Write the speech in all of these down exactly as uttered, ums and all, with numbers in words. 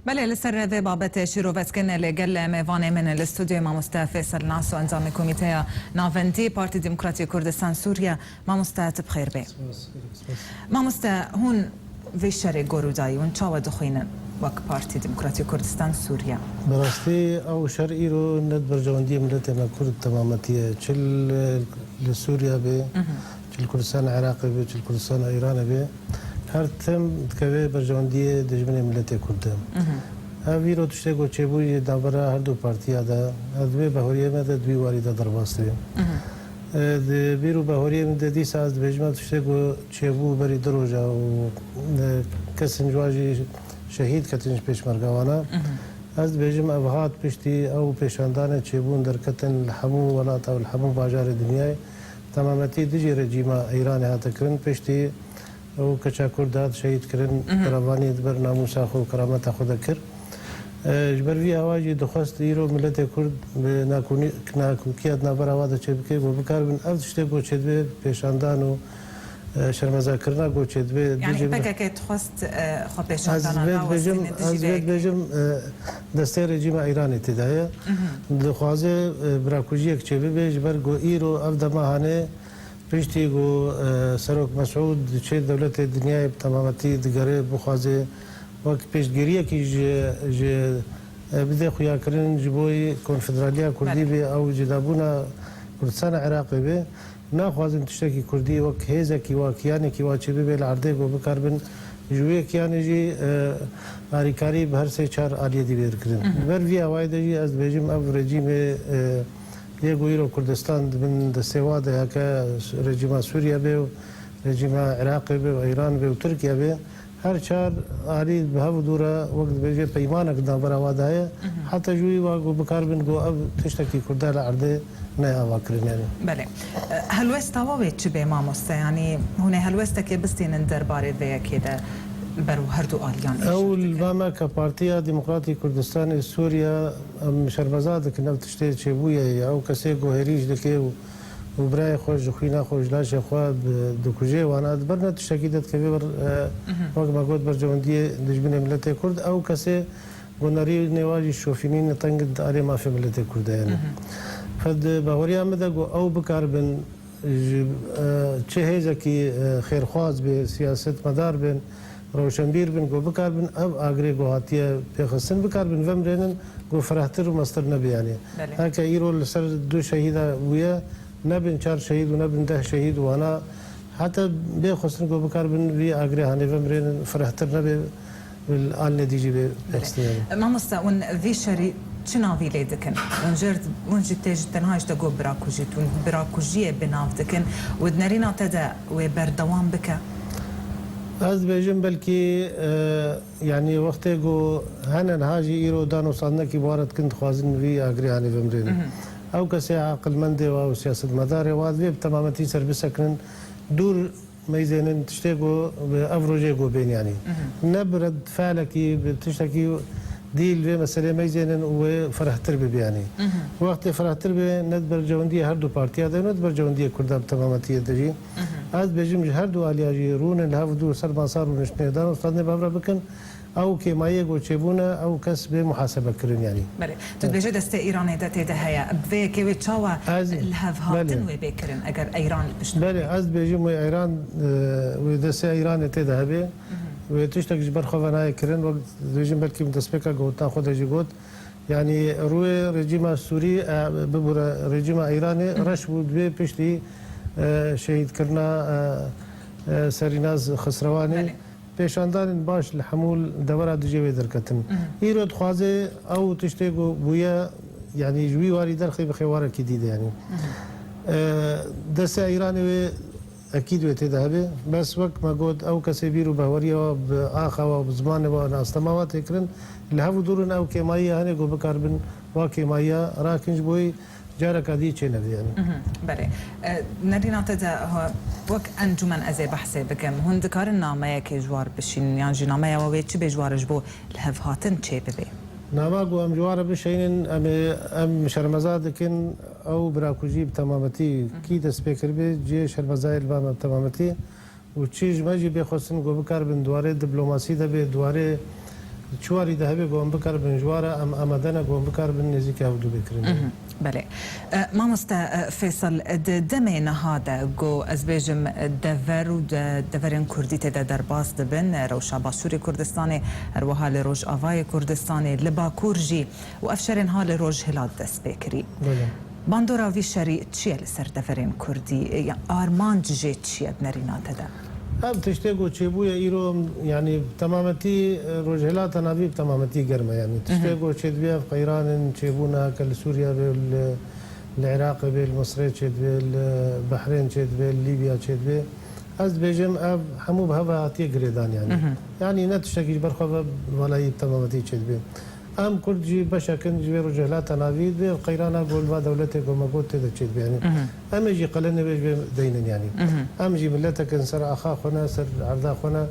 Belê, li ser vê babetê şîrovetikin li gel mêvanê min li stûdyoyê mamoste Fêsel Nas û endamê Komîteya Navendî Partî Demokratî Kurdistan Sûriye. Mamoste, tu bi xêr bê. Spas, spas. Mamoste, hûn vê şerê gorûdayî hûn çawa dixwînin wek Partî Demokratî Kurdistan Sûriye? Bi rastî ew şer îro ne di berjewendiyê miletê me Kurd temametî ye. Çi li, li Sûriye bê, Mhm. çi li Kurdistana Iraqê bê, çi li Kurdistana Îranê bê, her tim dikeve berjewendiyê dijminê miletê Kurd de. Mhm. Ev îro tiştê ku çêbûyî navbera her du partiya de, ez di vê bahoriyê me de di wî warî de derbas dibêm. Mhm. E, di bîr û bahoriyê min de dîsa ez dibêjim, ev tiştê ku çêbû berî du roja û, e, kesên ji wan jî şehîd ketin ji pêşmerga wana. Mhm. Ez dibêjim, ev hat piştî ew pêşandanê çêbûn derketin li hemû welata û li hemû bajarê dinyayê. Temametî dijî rejîma Îranê hate kirin, piştî û keça Kurd hat şehîd kirin, Mhm. berevanî di ber namûsa xwe û kerameta xwe de kir. E, ji ber vî hewa jî dixwest îro miletê Kurd bi nakûnî-, nakokiya di navbera wa de çêbike, ku bikaribin ev tiştê ku çêdibe pêşandan û, e, şermezakirina ku çêdibe Yani dijî P K K dixwest, e, xwe Ez pêşandana vê da dibêjim, westîne dijî ez vê vê yekê. dibêjim, e, destê rejîma Îranê tê de ye. Mhm. Dixwaze, e, birakujiyek çêbibe, ji ber ku îro ev dema hane Piştî ku, e, Serok Mesûd diçe dewletê dinyayê bi temametî digere bixwaze wek piştgiriyekî ji, ji, e, bide xuyakirin ji bo konfederaliya Kurdî Belê. bê ew cudabûna Kurdistana Iraqê bê. Naxwazin tiştekî Kurdî wek hêzekî wa, kiyanekî wa çêbibe li erdê ku bikaribin ji wê kiyanê jî, e, alîkarî bi her sê çar aliyê dî bê kirin. Mhm. Li ber vî awayî de jî ez dibêjim ev rejîmê, e, Yê ku îro Kurdistan di bin destê wa de heke rejîma Sûriye bê û rejîma Iraqê bê û Îran bê û Tirkiye bê, her çar alî bi hev û dû re wek dibêje peymanek di navbera wa de heye. Mhm. Heta ji wî wa ku bikaribin ku ev tiştekî Kurda li erdê neye avakirin yani. Belê. E, helwesta we wê çi bê mamoste? Yanî hûn ê helwestekê bistînin derbarê vê yekê de ber û her du aliyan Ew êşîv li dikin? ba me ke Partiya Demokratîk Kurdistanê Sûriye Em şermeza dikin ev tiştê çêbûye ye. Ew kesê ku hêrîş dike û, û birayê xwe ji xwîna xwe, ji laşê xwe di-, dikuje, wana di ber ne tiştekî de dikeve ber, e, Mhm. wek me got, berjewendiyê dijminê miletê Kurd. Ew kesê ku nerînê wa jî şofînî ne teng di alê mafê miletê Kurd de yani. Mhm. Fed bahweriya min de ku ew bikaribin ji, e, çi hêzekî, e, xêrxwaz bê, siyasetmedar bin, rewşenbîr bin, ku bikaribin ev agirê ku hatiye pêxistin, bikaribin vemirênin ku firehtir û mestir nebe yani. Belê. Heke îro li ser du şehîda bûye, nebin çar şehîd û nebin deh şehîd û wana heta bê xwestin ku bikaribin vî agirê hanê vemirênin, firehtir nebe. Li alnê dî jî bê Belê. pêxistin yani. Mamoste, hûn vî şerî çi navî lê dikin? Hûn jê, hûn jî tê ji tenha ji te got birakujî, hûn birakujiyê bi nav dikin û di nerîna te de wê berdewam bike? Ez dibêjim belkî, e, yani wextê ku hene niha jî îro dan û sandinekî bi wa re dikin, dixwazin vî agirê hanê vemirênin. Mhm. Ew kesê aqilmendê wa û siyasetmedarê wa divê bi temametî ser bisekinin. Dûr meyzênin tiştê ku bi ev rojê ku bên yani. Mhm. Ne bi red fe'lekî, bi tiştekî dî li vê meselê meyzênin û wê firehtir bibe yani. Mhm. Wextê firehtir be ne di bercewendiyê her du partiya de, ne di bercewendiyê Kurda bi temametiyê de jî. Mhm. Ez dibêjim ji her du aliya jî rûnin li hev du ser masa rûniştinê dan û standê bi hev re bikin. Ew kêmayiyê ku çêbûne, ew kes bê muhasebe kirin yani. Belê. Tu dibêje destê Îranê de tê de heye. Bi vê yekê wê çawa Ez, li hev hatin belê. wê bê kirin eger Îran li pişt Belê, ez dibêjim wê Îran, e, wê destê Îranê tê de hebe. Mhm. Wê tiştek ji ber xwe ve nayê kirin. Wek dibêjim belkî min destpêka gotina xwe de jî got. Yani rûyê rejîma Sûrî, e, bibûre rejîma Îranê Mhm. reş bû dibê piştî, e, şehîdkirina, e, e, Serînaz Xisrewanê. Belê. Pêşandanên baş li hemû devera dijê wê derketin. Mhm. Îro dixwaze ew tiştê ku bûye, yanî ji wî warî derxê bixe warekî dî de, yanî. Mhm. E, destê Îranê wê ekîd wê tê de hebe. Bes wek me got, ew kesê bîr û bahweriya wa bi axa wa, bi zimanê wa, nasnama wa tê kirin, li hev û dûr in ew kêmayiya hene ku bikaribin wa kêmayiya rakin ji bo wê Careka dî çênevê yani. Mhm, belê. E, nerîna te de, ha, wek encûmen ez ê behsê bikim. Hûn dikarin nameyekê ji war bişînin, yan jî nameya we wê çi bê ji war ji bo li hev hatin çê bibe? Nama ku em ji war re bişeynin, em ê, em şermeza dikin, ew birakujî bi temametî Mhm. kî dest pê kiribe, cihê şermezayê li ba me bi temametî. û çi ji me jî bê xwestin ku bikaribin di warê diplomasî de bê, di warê, Çi warî de hebe ku em bikaribin ji wara, em amade ne ku em bikaribin nêzîkî hevdû bê kirin. Mhm. Belê. E, mamoste, e, Feysel, di demê niha de ku ez bêjim, e, dever û de, deverên kurdî tê de derbas dibin, e, rewşa Başûrê Kurdistanê, her wiha li Rojavayê Kurdistanê, li Bakur jî û ev şerên ha li Rojhilat dest pê kirî. Belê. Bandora vî şerî çi ye li ser deverên kurdî? E, ya armanc jê çi ye bi nerîna te de? Ev tiştê ku çêbûye îro, yanî bi temametî, e, Rojhilata Navî bi temametî germ e, yanî tiştê Mhm. ku çêdibê ev qeyran in çêbûne, heke li Sûriye be, li, li Iraqê be, li Misrê çêdibe, li Behrên çêdibe, li Lîbya çêdibe. Ez dibêjim ev hemû bi hev ve hatiye girêdan, yanî. Mhm. Yanî ne tiştekî ji ber xwe ve valayî bi temametî çêdibe. Em Kurd jî beşek in ji vê Rojhilata Navî, vê qeyrana ku li va dewletê ku me got tê de çêdibe, yanî. Mhm. Em ê jî qelenê vê ji vê deynin, yanî. Mhm. Em jî miletek in ser axa xwe ne, ser erda xwe ne,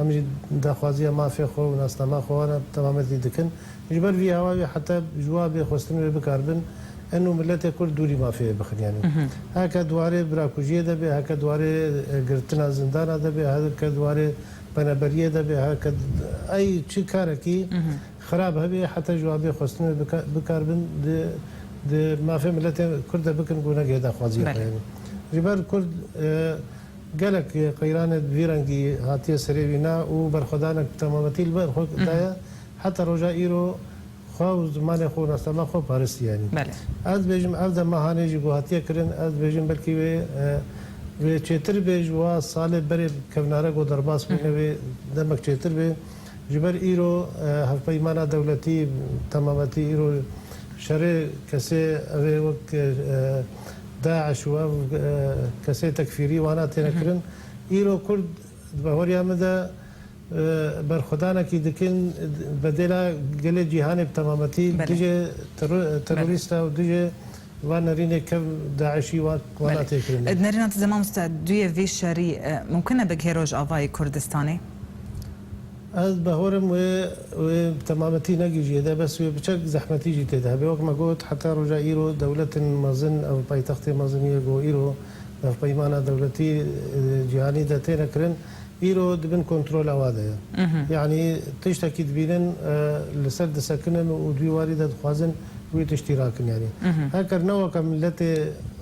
em jî daxwaziya mafê xwe û nasnama xwe wana bi temametî dikin. Ji ber vî hewa wê heta ji wa bê xwestin wê bikaribin, en û miletê Kurd dûrî mafê wê bixin, yanî. Mhm. Heke di warê birakujiyê de be, heke di warê, e, girtina zindana de be, heke di warê peneberiyê de be, heke d-, ey çi karekî Mhm. xirab hebe, heta ji wa bê xwestin wê bika-, bikaribin di, di mafê miletê Kurd de bikin ku negihê daxwaziya Belê. xwe, yanî. Ji ber Kurd, e, gelek qeyranê bi vî rengî hatiye serê wî na û berxwedanek bi temametî li ber xwe Mhm. daye. Heta roja îro xwe û zimanê xwe û nasnama xwe paristî, yanî. Belê. Ez dibêjim, ev dema hanê jî ku hatiye kirin, ez dibêjim belkî wê, e, wê çêtir bê ji wa salê berê kevnare ku derbas bûne, Mhm. wê demek çêtir bê. Ji ber îro, e, hevpeymana dewletî temametî îro şerê kesê ev ê wek, e, DAIŞ û ev, e, kesê tekfîrî wana têne Mhm. kirin. Îro Kurd di bahweriya min de, e, berxwedanekî dikin bedêla gelê cîhanê bi temametî Belê. dijê teror-, Belê. terorîsta û dijê van nerînê kev DAIŞî wa-, wana Belê. tê kirin. Di nerîna te de mamoste duyê vê şerî, e, mumkin e bigihê Rojavayê Kurdistanê? Ez bawerim wê, wê bi temametî negihîjiye de, bes wê biçek zehmetî jî tê de hebe. Wek me got, heta roja îro dewletên mezin, ev paytextê mezin ye ku îro hevpeymana dewletî, e, cîhanî de têne kirin, îro di bin kontrola wa de ye. Mhm. Yanî tiştekî dibînin, e, li ser disekinin û di wî warî de dixwazin wî tiştî rakin, yanî. Mhm. Heker ne weke miletê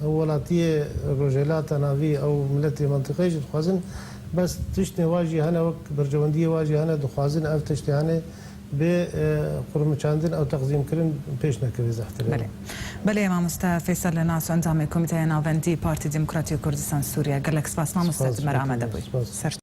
ew welatiyê Rojhilata Navî, ew miletê mentiqê jî dixwazin, bes tiştê wa jî hene, wek berjewendiyê wa jî hene, dixwazin ev tiştê hene bê, e, qurmiçandin ew teqzîmkirin pêş nekeve zehtirê. Belê. Belê, mamoste Feysel Nas, endamê Komîteya Navendî Partî Demokratî Kurdistan Sûriye. Gelek spas, mamoste, Spas, tu me re amade bûyî. Spas. Ser